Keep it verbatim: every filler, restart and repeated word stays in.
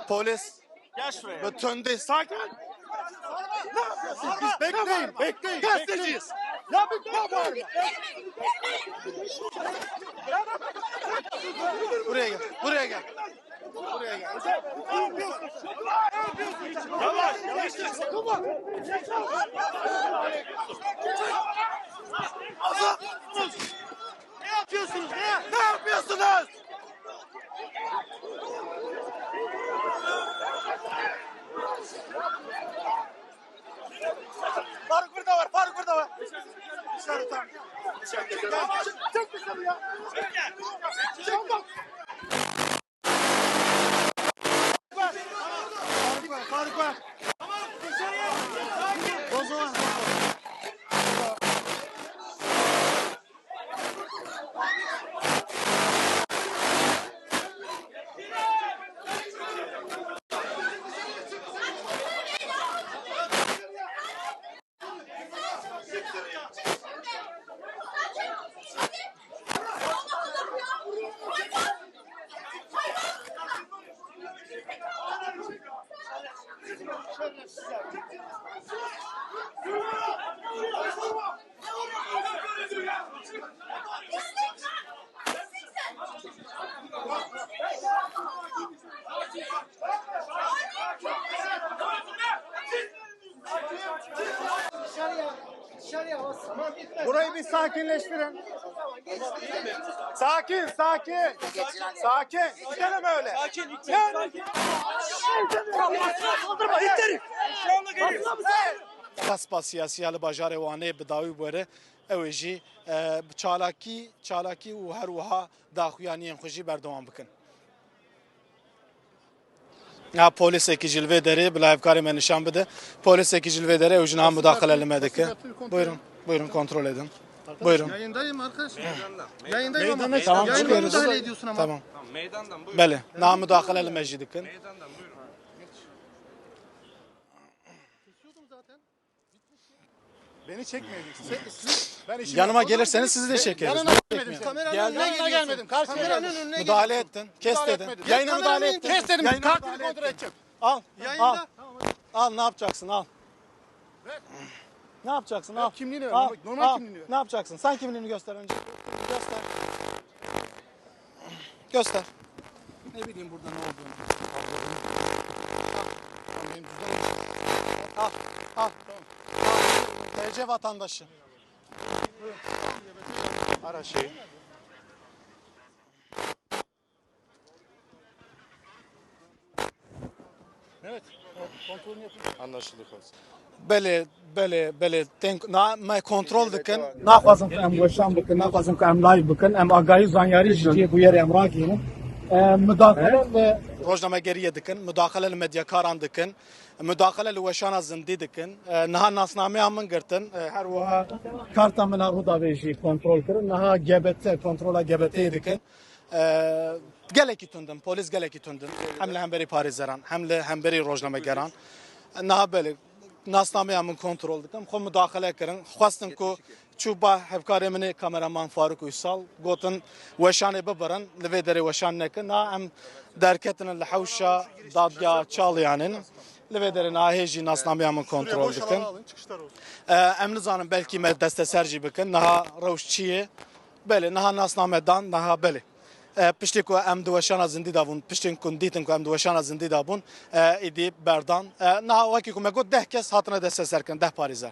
Polis. Gel şuraya. Ve tünde sakin. Biz bekleyin, bekleyin. Gazeteciyiz. Ya bir ne var? Buraya gel, buraya gel. Buraya gel. Yavaş, yavaş. Ne yapıyorsunuz? Ne, ne yapıyorsunuz? Faruk burada var, Faruk burada var. Dışarı tam. Dışarı, gel, çık, çık dışarı ya. Çık. Faruk var, Faruk var. Bozo var. Burayı bir sakinleştirin. Sakin, sakin. Sakin. Gidelim öyle. Sakin, sakin. Kaldırma, ittir. Kaspa siyasî ya li bajarê Wanê bi dawî bi were, ew ê jî, e, bi çalakî, çalakî û her wiha daxuyaniyên xwe jî berdewam bikin. Ha, polisekî jî li vê derê, bila hevkarê me nîşan bide. Polisekî jî li vê derê, ew jî niha mudaxele li me dike. Buyurun, buyurun, kontrol edin. Buyurun. Yayındayım arkadaşlar. Yayındayım ama. Meydanda, tamam, yayında çıkıyoruz. Müdahale ediyorsun ama. Tamam. Tamam, meydandan buyurun. Belê, niha mudaxele li me jî dikin. Meydandan buyurun. Beni çekmediniz. Siz, siz, ben işimi Yanıma yapıyorum. Gelirseniz sizi de çekeriz. Yanına gelmedim. Kameranın önüne gelmedim. Karşı kameranın önüne gelmedim. Müdahale ettin. Kes dedim. Yayına müdahale ettin. Kes dedim. Kartını kontrol edeceğim. Al. Yayında. Al. Al, ne yapacaksın? Al. Ver. Ne yapacaksın? Al. Kimliğini ver. Al. Normal, normal kimliğini ver. Ne yapacaksın? Sen kimliğini göster önce. Göster. Göster. Ne bileyim burada ne olduğunu. Al. Al. Al. T C vatandaşı. Ara şeyi. Evet. Kontrolünü yapın. Anlaşıldı komiserim. Belê, belê, belê. Tên, na, me kontrol dikin. Naxwazim ku em weşan bikin, naxwazim ku em live bikin, em agahî zanyarî ji cihê bûyerê em ragihînin. E, mudaxele li Rojnamegeriyê dikin, mudaxele li medyakaran dikin, mudaxele li weşana zindî dikin. E, niha nasnameya min girtin, e, her wiha karta min a Rûdawê jî kontrol kirin. Niha G B T, kontrola G B T'yê dikin. E, gelekî tund in, polîs gelekî tund in. Hem li hemberî parêzeran, hem li hemberî rojnamegeran. Niha belê, nasnameya min kontrol dikim. Xwe mudaxele kirin. Xwestin ku çû ba hevkarê min ê kameraman Faruk Uysal. Gotin weşanê bibirin, li vê derê weşan nekin. Niha em derketine li hewşa dadgeha Çaliyanê ne. Li vê derê niha hê jî nasnameya min kontrol dikin. E, em nizanin belkî me desteser jî bikin. Niha rewş çi ye? Belê, niha nasname dan, niha belê. E, piştî ku em di weşana zindî de bûn, piştî ku dîtin ku em di weşana zindî de bûn, e, êdî berdan. E, niha wekî ku me got, deh kes hatine desteserkirin, deh parêzer.